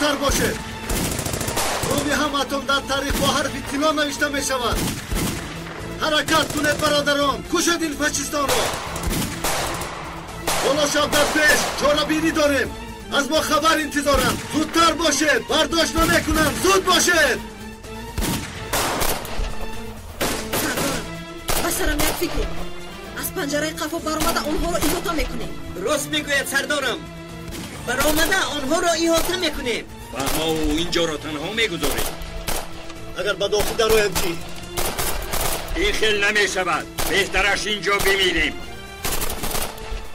Зудтар бошед. Номи ҳаматон дар таърих бо ҳарфи тилло навишта мешавад. Ҳаракат кунед, бародарон, кушед ин фашистонро. Ҳоло шаб дар пеш чорабинӣ дорем. Аз мо хабар интизоранд. Зудтар бошед, бардошт намекунанд. Зуд бошед. Сардорам, ба сарам як фикр. Аз панҷараи қафо баромада онҳоро иҳота мекунем. Рост мегӯяд сардорам. Баромада онҳоро иҳота мекунем. Ва мо инҷоро танҳо мегузорем. Агар ба дохил дароем чӣ? Ин хел намешавад. Беҳтараш инҷо бимирем.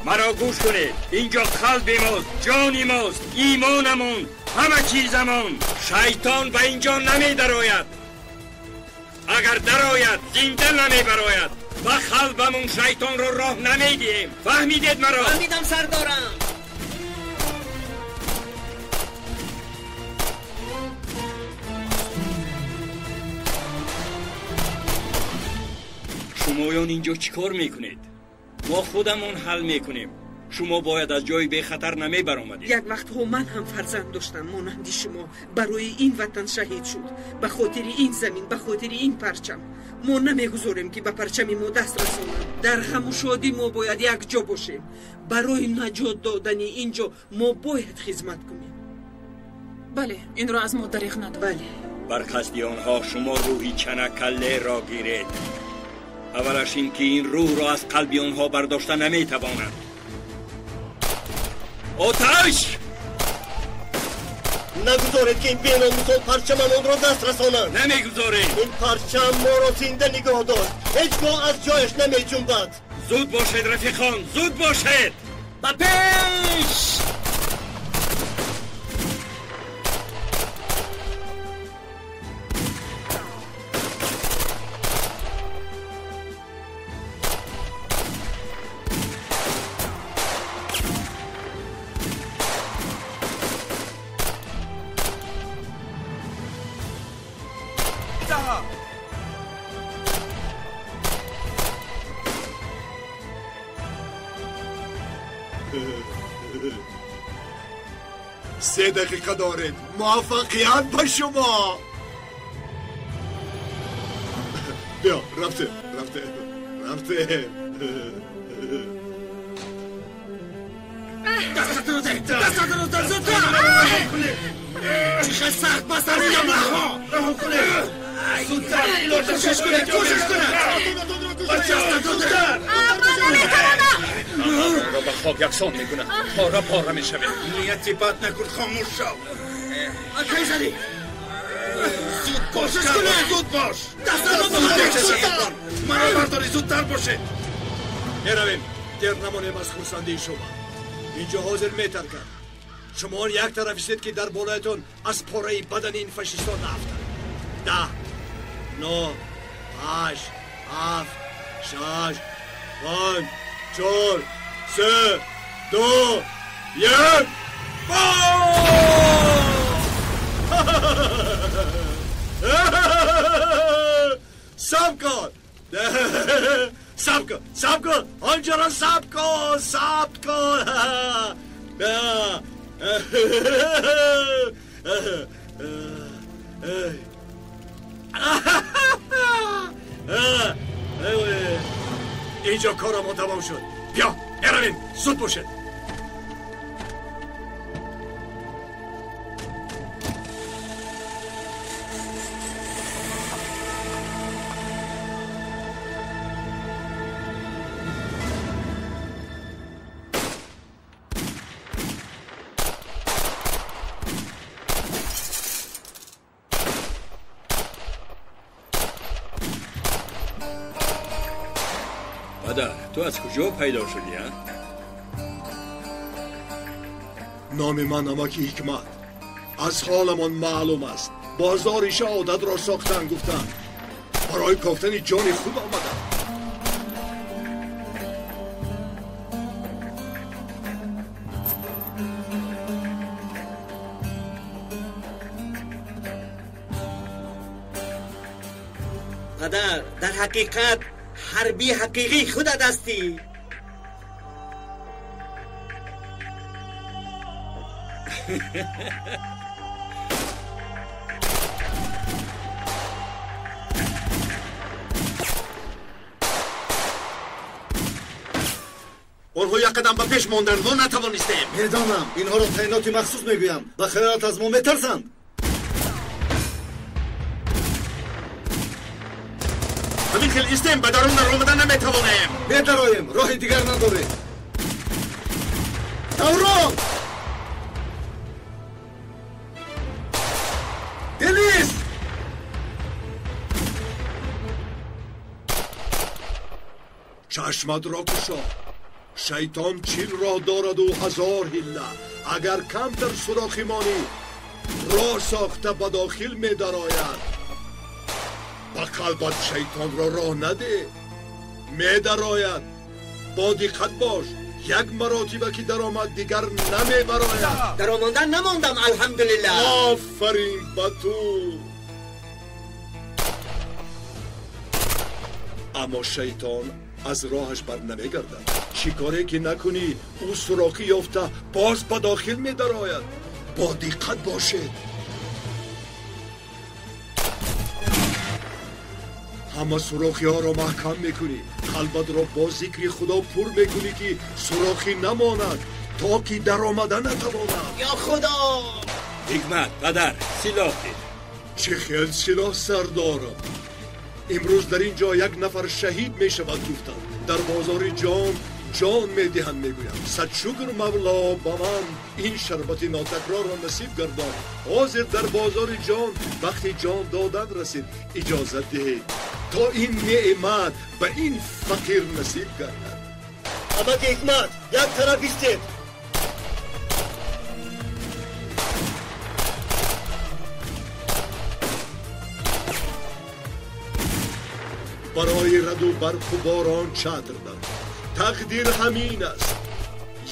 Маро гӯш кунед. Инҷо қалби мост, ҷони мост, имонамон, ҳама чизамон. Шайтон ба инҷо намедарояд. Агар дарояд, зинда намебарояд. Ба қалбамон шайтонро роҳ намедиҳем. Фаҳмидед маро? Фаҳмидам сардорам. Шумоён инҷо чӣ кор мекунед? Мо худамон ҳал мекунем. Шумо бояд аз ҷои бехатар намебаромадед. Як вақтҳо ман ҳам фарзанд доштам, монанди шумо. Барои ин ватан шаҳид шуд. Ба хотири ин замин, ба хотири ин парчам. Мо намегузорем, ки ба парчами мо даст расонанд. Дар ғаму шодӣ мо бояд якҷо бошем. Барои наҷот додани ин ҷо мо бояд хизмат кунем. Бале, инро аз мо дариғ надор. Бале. Бар қасди онҳо шумо рӯҳи чанакаллеро гиред. Аввалаш ин ки ин рӯҳро аз қалби онҳо бардошта наметавонанд. Оташ! Нагузоред, ки ин беномусон парчамамонро даст расонанд. Намегузорем. Ин парчам моро зинда нигоҳ дошт. Ҳеҷ гоҳ аз ҷояш намеҷунбад. Зуд бошед, рафиқон, зуд бошед! Ба пеш! سه دقیقه دارید. موفقیت با شما. بیا رفته رفته رفته. دستتون رو ده، دستتون رو ده، زودتر. چه سخت بستن اینم رها رها کنه. زودتر کوشش کنه، کوشش کنه. زودتر. من نمیتوانم. را به خاک یکسان میکنم. پاره پاره میشویم. نیتی بد نکن، خاموش شو. کی زدی؟ زود باش، زود باش. دستتون مرا برداری، زودتر باشه. میرویم. دیر نمانیم از خرسندی شما. اینجا حاضر میترکد. شما یک طرف استید که در بالایتان از پاره بدن این فاشیستان نفتند. 10 9 8 7 6 5 4 3 2 1. صبر کن، صبر کن، صبر کن، آنجا را صبر کن، صبر کن. اینجا کارم تمام شد. بیا برویم، زود باشد. تو از کجا پیدا شدی؟ ها؟ نام من امکی حکمت. از حالمان معلوم است. بازار شهادت را ساختن گفتن. برای کافتن جان خود آمدن. پدر، در حقیقت حربی حقیقی خودت هستی. Онҳо як қадам ба пеш монданд, мо натавонистем. Медонам, инҳоро таъиноти махсус мегӯянд. Ба хаёлат аз мо метарсанд. Ҳамин хел истем, ба дарун даромада наметавонем. Медароем, роҳи дигар надорем. Даврон! Денис! Чашматро кушо. Шайтон 40 роҳ дораду 1000 ҳилла. Агар камтар сурохӣ монӣ, роҳ сохта ба дохил медарояд. Ба қалбат шайтонро роҳ наде, медарояд. Бо диққат бош, як маротиба ки даромад дигар намебарояд. Даромондан намондам, алҳамдулиллаҳ. Офарин ба ту. Аммо шайтон аз роҳаш бар намегардад. Чӣ коре ки накунӣ, ӯ сурохӣ ёфта боз ба дохил медарояд. Бо диққат бошед. Ҳама сурохиҳоро маҳкам мекунӣ, қалбатро бо зикри Худо пур мекунӣ, ки сурохӣ намонад, то ки даромада натавонад. Ё Худо! Ҳикмат падар, силоҳ дид. Чӣ хел силоҳ, сардорам? Имрӯз дар ин ҷо як нафар шаҳид мешавад, гуфтанд. Дар бозори ҷон ҷон медиҳанд, мегӯянд. Сад шукр Мавло ба ман ин шарбати нотакрорро насиб гардон. Ҳозир дар бозори ҷон вақти ҷон додан расид. Иҷозат диҳед то ин неъмат ба ин фақир насиб гардад. Амаки Ҳикмат, як тараф истед. Барои раду барқу борон чатр дар. Тақдир ҳамин аст.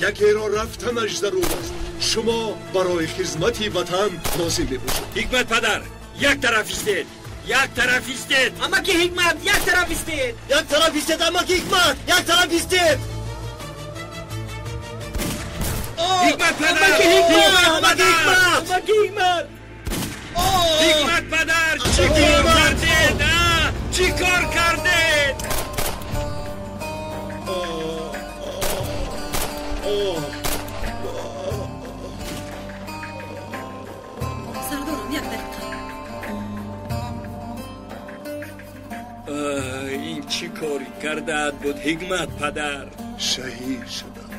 Якеро рафтанаш зарур аст. Шумо барои хизмати ватан лозим мебошед. Ҳикмат падар, як тараф истед. Як тараф истед. Амаки Ҳикмат, як тараф истед. Як тараф истед, амаки Ҳикмат, як тараф истед. Ҳикмат падар, амаки Ҳикмат, амаки Ҳикмат, амаки Ҳикмат. Ҳикмат падар, чӣ кор кардед? Чӣ кор кардед? Сардорам, як дақиқа. Ин чӣ кори кардаат буд, Ҳикмат падар? Шаҳид шудам.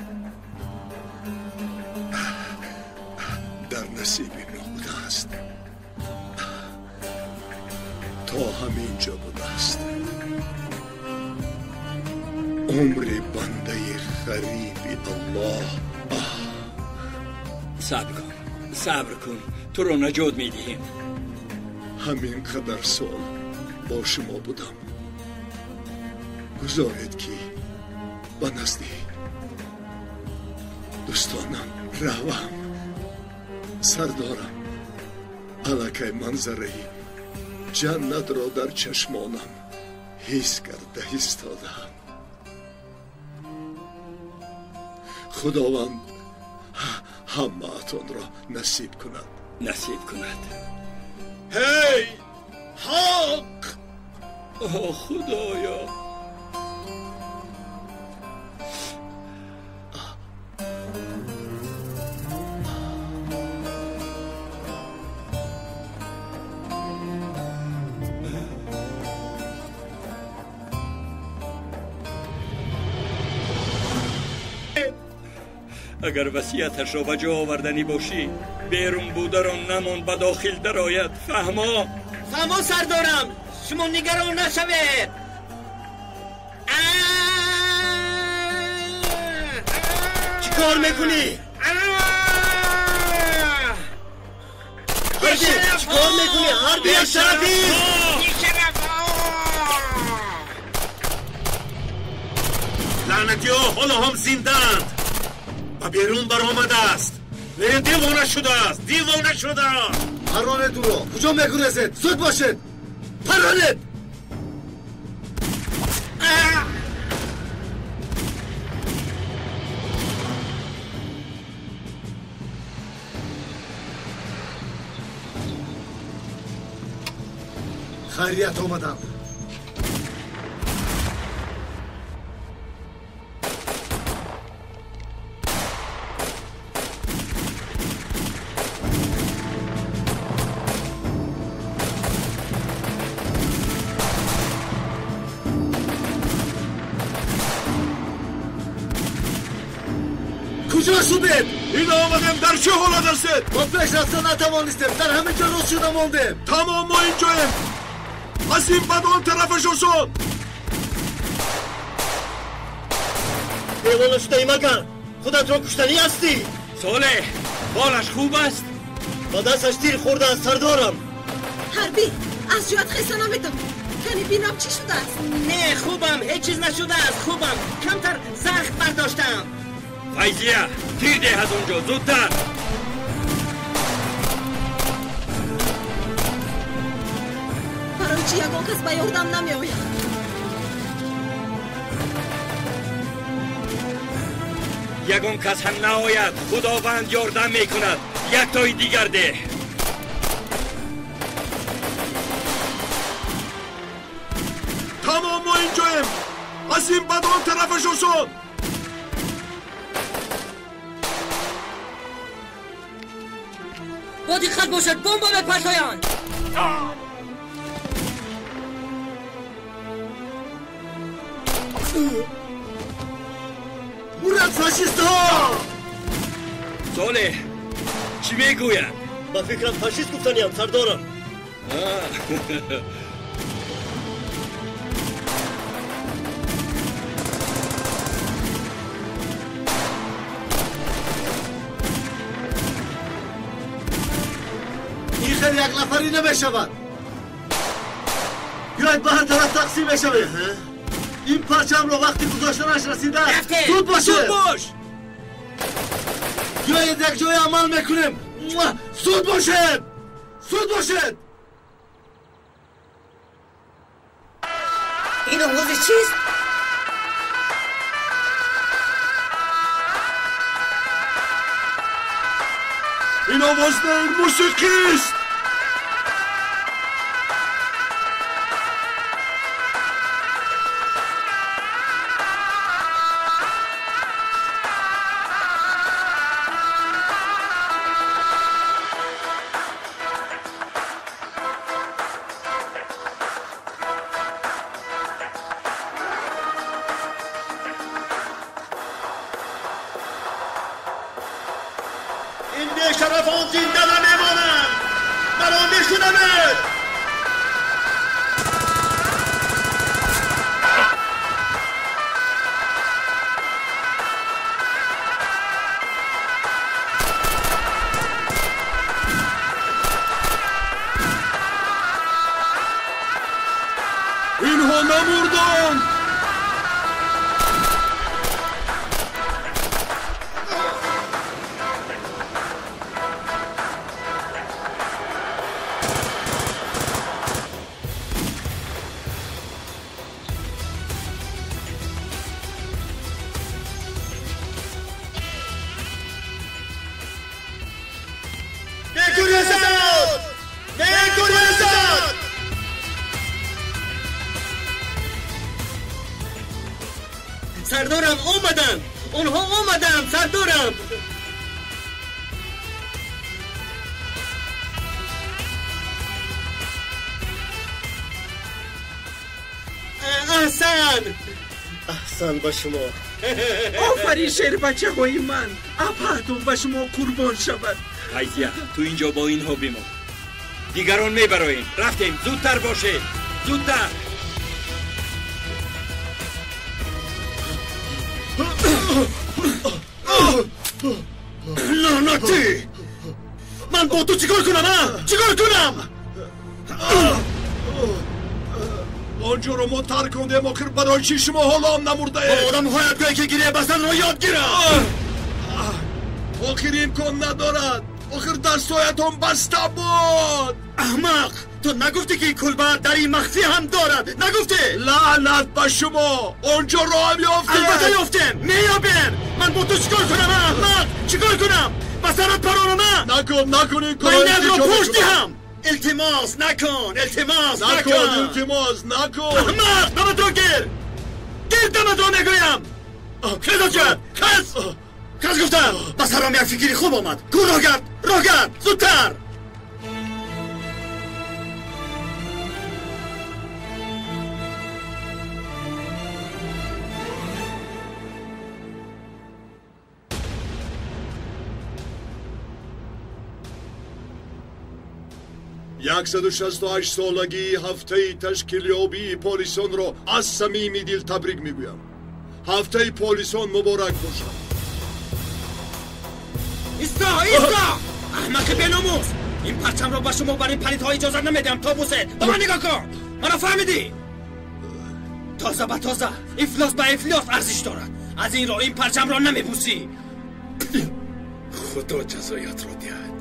Дар насиби мо будааст. То ҳамин ҷо будааст. Умри бандаи ғариби Аллоҳ. Сабр кун, сабр кун, туро наҷот медиҳем. Ҳамин қадар сол бо шумо будам. Гузоред ки ба назди дӯстонам равам. Сардорам, аллакай манзараи ҷаннатро дар чашмонам ҳис карда истодаам. Худованд ҳамаатонро насиб кунад. Насиб кунад. Ҳей, ҳақ! О, Худоё! Агар васияташро ба ҷо оварданӣ бошӣ, берун бударо намон, ба дохил дарояд. Фаҳмо? Фаҳмо, сардорам, шумо нигарон нашавед. Чӣ кор мекунӣ? Ҳарби, чӣ кор мекунӣ? Ҳарби шарафӣ! Лаънатиҳо ҳоло ҳам зиндаанд. Ба берун баромадааст. Девона шудааст, девона шудааст. Парронед ӯро. Куҷо мегурезед? Зуд бошед. Парронед! Хайрият омадам. Куҷо шудед? Ин омадем, дар чӣ ҳолат ҳастед? Мо пеш рафта натавонистем, дар ҳамин ҷо рост шуда мондем. Тамом, мо инҷоем. Аз ин бад он тарафаш осон. Девона шудаӣ магар? Худатро куштанӣ ҳастӣ? Солеҳ, ҳолаш хуб аст? Ба дасташ тир хӯрдааст, сардорам. Ҳарбӣ, аз ҷоят хеста наметавонӣ. Кани бинам чӣ шудааст? Не, хубам, ҳеҷ чиз нашудааст, хубам. Камтар захм бардоштам. Файзия, тир деҳ аз он ҷо, зудтар. Барои чӣ ягон кас ба ёрдам намеояд? Ягон кас ҳам наояд, Худованд ёрдам мекунад. Яктои дигар деҳ. Тамом, мо инҷоем. Аз ин бад он тарафаш осон. Бо диққат бошад, бомба мепартоянд. Мурад фашистҳо! Солеҳ, чӣ мегӯяд? Ба фикрам фашист гуфтаниям, сардорам. Ин хел як нафарӣ намешавад. Биёед ба ҳар тараф тақсим мешавем. Ин парчамро вақти гузоштанаш расидааст. Зуд бошед! Зуд бош! Биёед як ҷое амал мекунем. Зуд бошед! Зуд бошед! Ин овози чист? Ин овоз не, ин мусиқист! Ин бешарафон зинда намемонанд. Маро мешунавед? Инҳо намурданд. Мегурезад! Мегурезад! Сардорам, омаданд! Онҳо омаданд, сардорам! Аҳсан! Аҳсан ба шумо! Офарин шербачаҳои ман! Апаатон ба шумо қурбон шавад! Файзия, ту инҷо бо инҳо бимон. Дигарон мебароем. Рафтем, зудтар бошед, зудтар. Лаънатӣ! Ман бо ту чӣ кор кунам, а? Чӣ кор кунам? Он ҷоро мо тарк кардем, охир барои чӣ шумо ҳоло ҳам намурдаед? Бо одамҳоят гӯе ки гиря бастанро ёд гиранд. Охир имкон надорад. Охир дастҳоятон баста буд. Аҳмақ! Ту нагуфтӣ ки кулба дари махфӣ ҳам дорад? Нагуфтӣ? Лаънат ба шумо! Он ҷо роҳам ёфтем. Албатта ёфтем, меёбем. Ман бо ту чӣ кор кунам, аҳмақ? Чӣ кор кунам? Ба сарат паронам, а? Накун, накун ин Ман корро. инро Илтиҷо пушт мекунам. диҳам. Илтимос накун, илтимос Накун, накун. илтимос накун. Аҳмақ, даматро гир! Гир даматро мегӯям! Хез ҷад, хез! Хез гуфтам! Ба сарам як фикри хуб омад. Ку роҳ гард, роҳ гард, зудтар! 168 солагии ҳафтаи ташкилёбии полисонро аз самими дил табрик мегӯям. Ҳафтаи полисон муборак бошад. Исто, исто! Аҳмақи беномус! Ин парчамро ба шумо бар ин палидҳо иҷозат намедиҳам то бусед. Ба ман нигоҳ кун! Маро фаҳмидӣ? Тоза ба тоза, ифлос ба ифлос арзиш дорад. Аз ин ро ин парчамро намебусӣ. Худо ҷазоятро диҳад.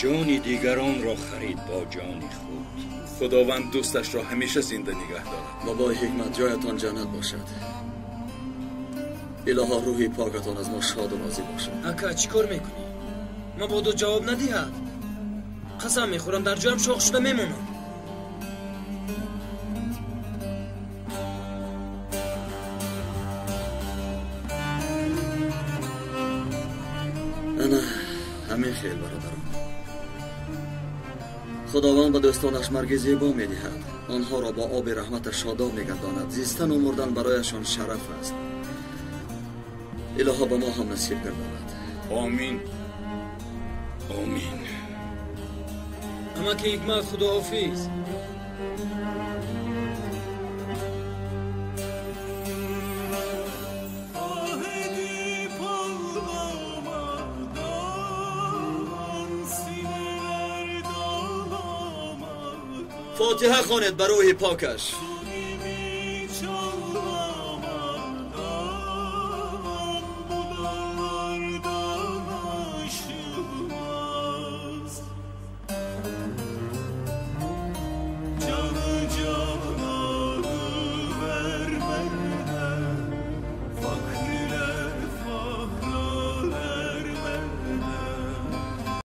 ҷони дигаронро харид бо ҷони худ. Худованд дӯсташро ҳамеша зинда нигаҳ дорад. Бобои ҳикмат, ҷоятон ҷаннат бошад. Илоҳо рӯҳи покатон аз мо шоду розӣ бошад. Ака, чӣ кор мекунӣ? Мабодо ҷавоб надиҳад. Қасам мехӯрам, дар ҷоям шох шуда мемонам. Ана ҳамин хел, бародарон. Худованд ба дӯстонаш марги зебо медиҳад. Онҳоро бо оби раҳматаш шодоб мегардонад. Зистану мурдан барояшон шараф аст. Илоҳо ба мо ҳам насиб гардонад. Омин. Омин. Амаки ҳикмат, худоҳофиз. فاتحه خوانید بر روح پاکش.